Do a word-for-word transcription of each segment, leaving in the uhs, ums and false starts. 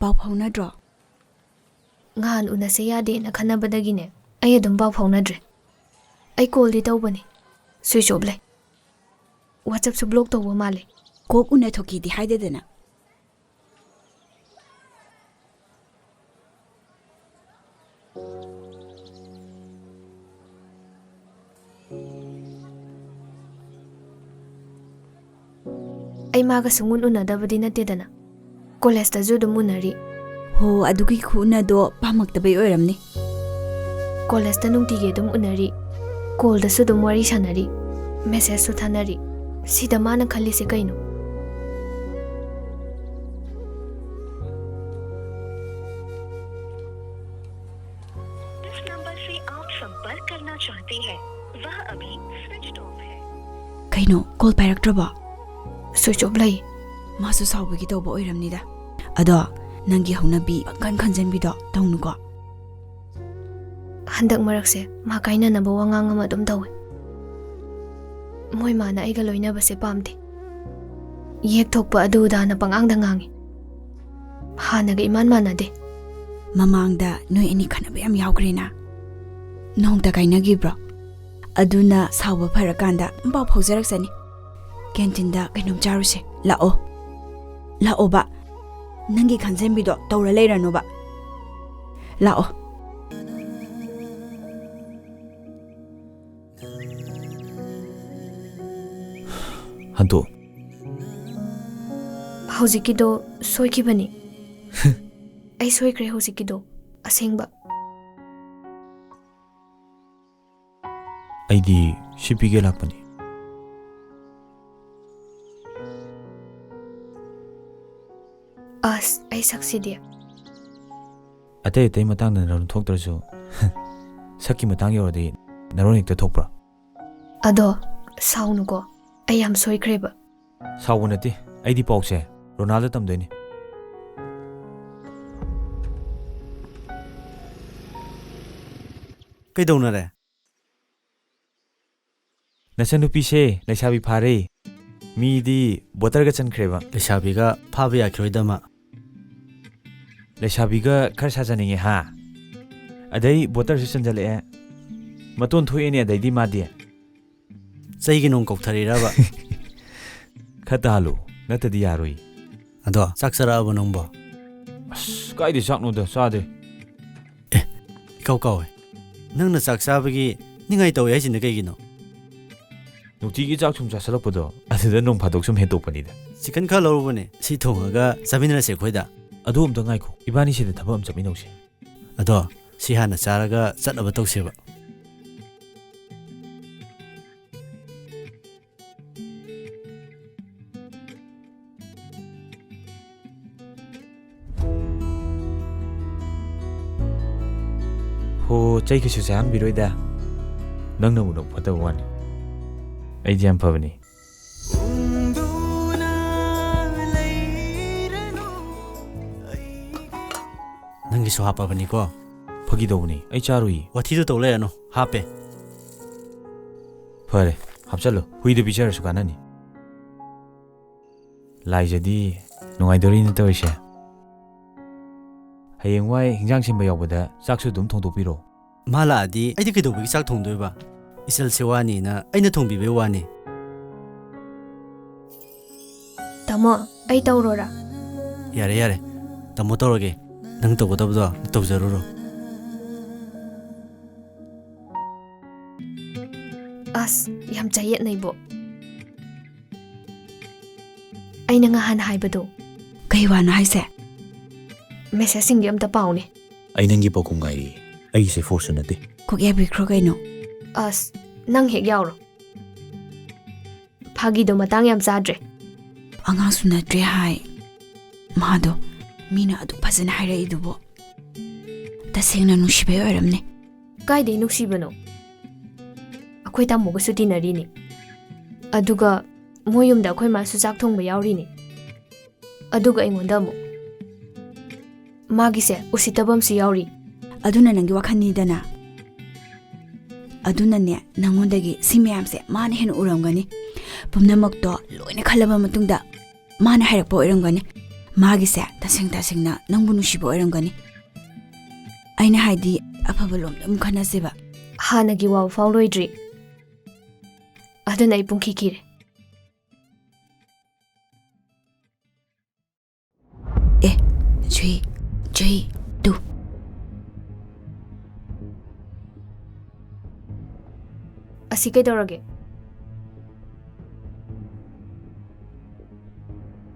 ꯄꯥꯎ ꯐꯥꯎꯅꯗ꯭ꯔꯣ? ꯅꯍꯥꯟ ꯎꯅꯁꯦ ꯌꯥꯗꯦꯅ ꯈꯟꯅꯕꯗꯒꯤꯅꯦ, ꯑꯩ ꯑꯗꯨꯝ ꯄꯥꯎ ꯐꯥꯎꯅꯗ꯭ꯔꯦ꯫ ꯑꯩ ꯀꯣꯜꯗꯤ ꯇꯧꯕꯅꯤ, ꯁ꯭ꯋꯤꯆ ꯑꯣꯐ ꯂꯩ꯫ ꯋꯥꯆꯞꯁꯨ ꯕ꯭ꯂꯣꯛ ꯇꯧꯕ ꯃꯥꯜꯂꯦ꯫ ꯀꯣꯛ ꯎꯅꯊꯣꯛꯀꯦꯗꯤ ꯍꯥꯏꯗꯦꯗꯅ꯫ ꯑꯩ ꯃꯥꯒ ꯁꯨꯡꯎꯟ ꯎꯅꯗꯕꯗꯤ ꯅꯠꯇꯦꯗꯅ꯫ ꯀꯣꯂꯦꯖꯇꯁꯨ ꯑꯗꯨꯝ ꯎꯅꯔꯤ꯫ ꯍꯣ, ꯑꯗꯨꯒꯤ ꯈꯨꯎꯅꯗꯣ ꯄꯥꯝꯃꯛꯇꯕꯩ ꯑꯣꯏꯔꯝꯅꯤ꯫ ꯀꯣꯂꯦꯖꯇ ꯅꯨꯡꯇꯤꯒꯤ ꯑꯗꯨꯝ ꯎꯅꯔꯤ, ꯀꯣꯜꯗꯁꯨ ꯑꯗꯨꯝ ꯋꯥꯔꯤ ꯁꯥꯟꯅꯔꯤ, ꯃꯦꯁꯦꯖꯁꯨ ꯊꯥꯅꯔꯤ꯫ ꯁꯤꯗ ꯃꯥꯅ ꯈꯜꯂꯤꯁꯦ ꯀꯩꯅꯣ? जिस नंबर से आप संपर्क करना चाहते हैं, वह अभी स्विच ऑफ है। ꯀꯩꯅꯣ, ꯀꯣꯜ ꯄꯥꯏꯔꯛꯇ꯭ꯔꯕꯣ? ꯁ꯭ꯋꯤꯆ ꯑꯣꯐ ꯂꯩ꯫ ꯃꯥꯁꯨ ꯁꯥꯎꯕꯒꯤ ꯇꯧꯕ ꯑꯣꯏꯔꯝꯅꯤꯗ꯫ ꯑꯗꯣ, ꯅꯪꯒꯤ ꯍꯧꯅꯕꯤ ꯄꯪꯈꯟ ꯈꯟꯖꯟꯕꯤꯗꯣ ꯇꯧꯅꯨꯀꯣ꯫ ꯍꯟꯗꯛ ꯃꯔꯛꯁꯦ ꯃꯥ ꯀꯥꯏꯅꯅꯕ ꯋꯥꯉꯥꯡ ꯑꯃ ꯑꯗꯨꯝ ꯇꯧꯋꯦ꯫ ꯃꯣꯏ ꯃꯥꯅ ꯑꯩꯒ ꯂꯣꯏꯅꯕꯁꯦ ꯄꯥꯝꯗꯦ꯫ ꯌꯦꯛ ꯊꯣꯛꯄ ꯑꯗꯨ ꯑꯗꯥꯅ ꯄꯉꯥꯡꯗ ꯉꯥꯡꯉꯤ꯫ ꯍꯥꯟꯅꯒ ꯏꯃꯥꯟ ꯃꯥꯟꯅꯗꯦ꯫ ꯃꯃꯥꯡꯗ ꯅꯣꯏ ꯑꯅꯤ ꯈꯠꯅꯕ ꯌꯥꯝ ꯌꯥꯎꯈ꯭ꯔꯦꯅ꯫ ꯅꯣꯡꯇ ꯀꯥꯏꯅꯈꯤꯕ꯭ꯔꯣ? ꯑꯗꯨꯅ ꯁꯥꯎꯕ ꯐꯔꯀꯥꯟꯗ ꯑꯗꯨꯝ ꯄꯥꯎ ꯐꯥꯎꯖꯔꯛꯁꯅꯤ꯫ ꯀꯦꯟꯇꯤꯟꯗ ꯀꯩꯅꯣꯝ ꯆꯥꯔꯨꯁꯦ꯫ ꯂꯥꯛꯑꯣ꯫ ꯂꯥꯛꯑꯣꯕ꯫ ꯅꯪꯒꯤ ꯈꯟꯖꯟꯕꯤꯗꯣ ꯇꯧꯔ ꯂꯩꯔꯅꯨꯕ꯫ ꯂꯥꯛꯑꯣ꯫ ꯍꯟꯗꯣꯛ꯫ ꯍꯧꯖꯤꯛꯀꯤꯗꯣ ꯁꯣꯏꯈꯤꯕꯅꯤ꯫ ꯑꯩ ꯁꯣꯏꯈ꯭ꯔꯦ ꯍꯧꯖꯤꯛꯀꯤꯗꯣ꯫ ꯑꯁꯦꯡꯕ꯫ ꯑꯩꯗꯤ ꯁꯤ ꯄꯤꯒꯦ ꯂꯥꯛꯄꯅꯤ꯫ ꯑꯁ, ꯑꯩ ꯁꯛꯁꯤꯗꯤ꯫ ꯑꯇꯩ ꯑꯇꯩ ꯃꯇꯥꯡꯗ ꯅꯔꯣꯟ ꯊꯣꯛꯇ꯭ꯔꯁꯨ, ꯁꯛꯀꯤ ꯃꯇꯥꯡ ꯌꯧꯔꯗꯤ ꯅꯔꯣꯟ ꯍꯦꯛꯇ ꯊꯣꯛꯄ꯭ꯔꯣ? ꯑꯗꯣ, ꯁꯥꯎꯅꯨꯀꯣ, ꯑꯩ ꯌꯥꯝ ꯁꯣꯏꯈ꯭ꯔꯦꯕ꯫ ꯁꯥꯎꯕ ꯅꯠꯇꯦ, ꯑꯩꯗꯤ ꯄꯥꯎꯁꯦ ꯔꯣꯅꯥꯜꯗ ꯇꯝꯗꯣꯏꯅꯤ꯫ ꯀꯩꯗꯧꯅꯔꯦ? ꯅꯆꯟꯅꯨꯄꯤꯁꯦ ꯂꯩꯁꯥꯕꯤ ꯐꯥꯔꯦ꯫ ꯃꯤꯗꯤ ꯕꯣꯇꯔꯒ ꯆꯟꯈ꯭ꯔꯦꯕ꯫ ꯂꯩꯁꯥꯕꯤꯒ ꯐꯥꯕ ꯌꯥꯈꯤꯔꯣꯏꯗ ꯃꯥ꯫ ꯂꯩꯁꯥꯕꯤꯒ ꯈꯔ ꯁꯥꯖꯅꯤꯡꯉꯦ ꯍꯥ? ꯑꯗꯩ ꯕꯣꯇꯔꯁꯨ ꯆꯟꯖꯜꯂꯛꯑꯦ꯫ ꯃꯇꯣꯟ ꯊꯣꯛꯑꯦꯅꯦ ꯑꯗꯩꯗꯤ ꯃꯥꯗꯤ꯫ ꯆꯩꯒꯤ ꯅꯣꯡ ꯀꯧꯊꯔꯤꯔꯕ? ꯈꯔ ꯇꯥꯍꯜꯂꯨ, ꯅꯠꯇꯗꯤ ꯌꯥꯔꯣꯏ꯫ ꯑꯗꯣ, ꯆꯥꯛ ꯆꯥꯔꯛꯑꯕꯣ ꯅꯪꯕꯣ? ꯑꯁ, ꯀꯥꯏꯗꯩ ꯆꯥꯛꯅꯣꯗ, ꯆꯥꯗꯦ꯫ ꯑꯦ, ꯏꯀꯥꯎ ꯀꯥꯎꯋꯦ꯫ ꯅꯪꯅ ꯆꯥꯛ ꯆꯥꯕꯒꯤ ꯅꯤꯡꯉꯥꯏ ꯇꯧꯋꯦ ꯍꯥꯏꯁꯤꯅ ꯀꯩꯒꯤꯅꯣ? ꯅꯨꯡꯇꯤꯒꯤ ꯆꯥꯛ ꯁꯨꯝ ꯆꯥꯁꯜꯂꯛꯄꯗꯣ, ꯑꯗꯨꯗ ꯅꯣꯡ ꯐꯥꯗꯣꯛ ꯁꯨꯝ ꯍꯦꯟꯇꯣꯛꯄꯅꯤꯗ꯫ ꯆꯤꯛꯀꯟ ꯈꯔ ꯂꯧꯔꯨꯕꯅꯦ, ꯁꯤ ꯊꯣꯡꯉꯒ ꯆꯥꯃꯤꯟꯅꯔꯁꯦ ꯑꯩꯈꯣꯏꯗ꯫ ꯑꯗꯨ ꯑꯝꯇ ꯉꯥꯏꯈꯣ, ꯏꯕꯥꯅꯤ ꯁꯤꯗ ꯊꯕꯛ ꯑꯃ ꯆꯠꯃꯤꯟꯅꯧꯁꯦ꯫ ꯑꯗꯣ, ꯁꯤ ꯍꯥꯟꯅ ꯆꯥꯔꯒ ꯆꯠꯅꯕ ꯇꯧꯁꯦꯕ꯫ ꯍꯣ, ꯆꯩ ꯀꯩꯁꯨ ꯆꯥꯍꯟꯕꯤꯔꯣꯏꯗ꯫ ꯅꯪꯅꯕꯨ ꯅꯣꯛ ꯐꯠꯇꯕ ꯋꯥꯅꯤ꯫ ꯑꯩꯗꯤ ꯌꯥꯝ ꯐꯕꯅꯤ꯫ ꯅꯪꯒꯤꯁꯨ ꯍꯥꯞꯄꯕꯅꯤꯀꯣ? ꯐꯥꯒꯤ ꯇꯧꯕꯅꯤ, ꯑꯩ ꯆꯥꯔꯨꯏ꯫ ꯋꯥꯊꯤꯗꯣ ꯇꯧ ꯂꯩꯔꯅꯨ, ꯍꯥꯞꯄꯦ꯫ ꯐꯔꯦ, ꯍꯥꯞꯆꯜꯂꯨ꯫ ꯍꯨꯏꯗ ꯄꯤꯖꯔꯁꯨ ꯀꯥꯟꯅꯅꯤ꯫ ꯂꯥꯏꯖꯗꯤ ꯅꯨꯡꯉꯥꯏꯗꯣꯔꯤꯅꯦ ꯇꯧꯔꯤꯁꯦ꯫ ꯍꯌꯦꯡꯋꯥꯏ ꯍꯤꯟꯖꯥꯡ ꯁꯦꯝꯕ ꯌꯥꯎꯕꯗ ꯆꯥꯛꯁꯨ ꯑꯗꯨꯝ ꯊꯣꯡꯗꯣꯛꯄꯤꯔꯣ꯫ ꯃꯥ ꯂꯥꯛꯑꯗꯤ ꯑꯩꯗꯤ ꯀꯩꯗꯧꯕꯒꯤ ꯆꯥꯛ ꯊꯣꯡꯗꯣꯏꯕ? ꯏꯆꯜꯁꯦ ꯋꯥꯅꯤꯅ ꯑꯩꯅ ꯊꯣꯡꯕꯤꯕꯩ ꯋꯥꯅꯤ꯫ ꯇꯥꯃꯣ, ꯑꯩ ꯇꯧꯔꯣꯔꯥ? ꯌꯥꯔꯦ, ꯌꯥꯔꯦ꯫ ꯇꯥꯃꯣ ꯇꯧꯔꯒꯦ꯫ ꯅꯪ ꯇꯧꯒꯗꯕꯗꯣ ꯇꯧꯖꯔꯨꯔꯣ꯫ ꯑꯁ, ꯌꯥꯝ ꯆꯌꯦꯠꯅꯩꯕꯣ꯫ ꯑꯩꯅ ꯉꯍꯥꯟ ꯍꯥꯏꯕꯗꯣ꯫ ꯀꯩ ꯋꯥꯅꯣ ꯍꯥꯏꯁꯦ? ꯃꯦꯁꯦꯖꯁꯤꯡꯗꯤ ꯑꯝꯇ ꯄꯥꯎꯅꯦ꯫ ꯑꯩ ꯅꯪꯒꯤ ꯄꯥꯎꯈꯨꯝ ꯉꯥꯏꯔꯤ꯫ ꯑꯩꯒꯤꯁꯦ ꯐꯣꯔꯁꯁꯨ ꯅꯠꯇꯦ꯫ ꯀꯣꯛ ꯌꯥꯕꯤꯈ꯭ꯔꯣ ꯀꯩꯅꯣ꯫ ꯑꯁ, ꯅꯪ ꯍꯦꯛ ꯌꯥꯎꯔꯣ꯫ ꯐꯥꯒꯤꯗꯣ ꯃꯇꯥꯡ ꯌꯥꯝ ꯆꯥꯗ꯭ꯔꯦ꯫ ꯑꯉꯥꯡꯁꯨ ꯅꯠꯇ꯭ꯔꯦ ꯍꯥꯏ꯫ ꯃꯥꯗꯣ ꯃꯤꯅ ꯑꯗꯨꯛ ꯐꯖꯅ ꯍꯥꯏꯔꯛꯏꯗꯨꯕꯨ꯫ ꯇꯁꯦꯡꯅ ꯅꯨꯡꯁꯤꯕꯩ ꯑꯣꯏꯔꯝꯅꯤ꯫ ꯀꯥꯏꯗꯩ ꯅꯨꯡꯁꯤꯕꯅꯣ? ꯑꯩꯈꯣꯏ ꯇꯥꯃꯣꯒꯁꯨ ꯇꯤꯟꯅꯔꯤꯅꯤ꯫ ꯑꯗꯨꯒ ꯃꯣꯏ ꯌꯨꯝꯗ ꯑꯩꯈꯣꯏ ꯃꯥꯁꯨ ꯆꯥꯛ ꯊꯣꯡꯕ ꯌꯥꯎꯔꯤꯅꯤ꯫ ꯑꯗꯨꯒ ꯑꯩꯉꯣꯟꯗ ꯑꯃꯨꯛ ꯃꯥꯒꯤꯁꯦ ꯎꯁꯤꯠꯇꯕ ꯑꯃꯁꯨ ꯌꯥꯎꯔꯤ꯫ ꯑꯗꯨꯅ ꯅꯪꯒꯤ ꯋꯥꯈꯜꯅꯤꯗꯅ꯫ ꯑꯗꯨꯅꯅꯦ, ꯅꯪꯉꯣꯟꯗꯒꯤ ꯁꯤ ꯃꯌꯥꯝꯁꯦ ꯃꯥꯅ ꯍꯦꯟꯅ ꯎꯔꯝꯒꯅꯤ꯫ ꯄꯨꯝꯅꯃꯛꯇꯣ ꯂꯣꯏꯅ ꯈꯜꯂꯕ ꯃꯇꯨꯡꯗ ꯃꯥꯅ ꯍꯥꯏꯔꯛꯄ ꯑꯣꯏꯔꯝꯒꯅꯤ꯫ ꯃꯥꯒꯤꯁꯦ ꯇꯁꯦꯡ ꯇꯁꯦꯡꯅ ꯅꯪꯕꯨ ꯅꯨꯡꯁꯤꯕ ꯑꯣꯏꯔꯝꯒꯅꯤ꯫ ꯑꯩꯅ ꯍꯥꯏꯗꯤ, ꯑꯐꯕ ꯂꯣꯝꯗ ꯑꯃꯨꯛ ꯈꯟꯅꯁꯦꯕ꯫ ꯍꯥꯟꯅꯒꯤ ꯋꯥꯕ ꯐꯥꯎ ꯂꯣꯏꯗ꯭ꯔꯤ, ꯑꯗꯨꯅ ꯑꯩ ꯄꯨꯡꯀꯤ ꯀꯤꯔꯦ꯫ ꯑꯦ, ꯖꯨꯍꯤ, ꯖꯨꯍꯤ, ꯇꯨ꯫ ꯑꯁꯤ ꯀꯩꯗꯧꯔꯒꯦ?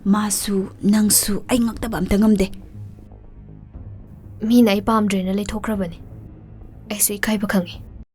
ꯃꯥꯁꯨ ꯅꯪꯁꯨ ꯑꯩ ꯉꯛꯇꯕ ꯑꯝꯇ ꯉꯝꯗꯦ꯫ ꯃꯤꯅ ꯑꯩ ꯄꯥꯝꯗ꯭ꯔꯦꯅ ꯂꯩꯊꯣꯛꯈ꯭ꯔꯕꯅꯤ꯫ ꯑꯩꯁꯨ ꯏꯀꯥꯏꯕ ꯈꯪꯉꯤ꯫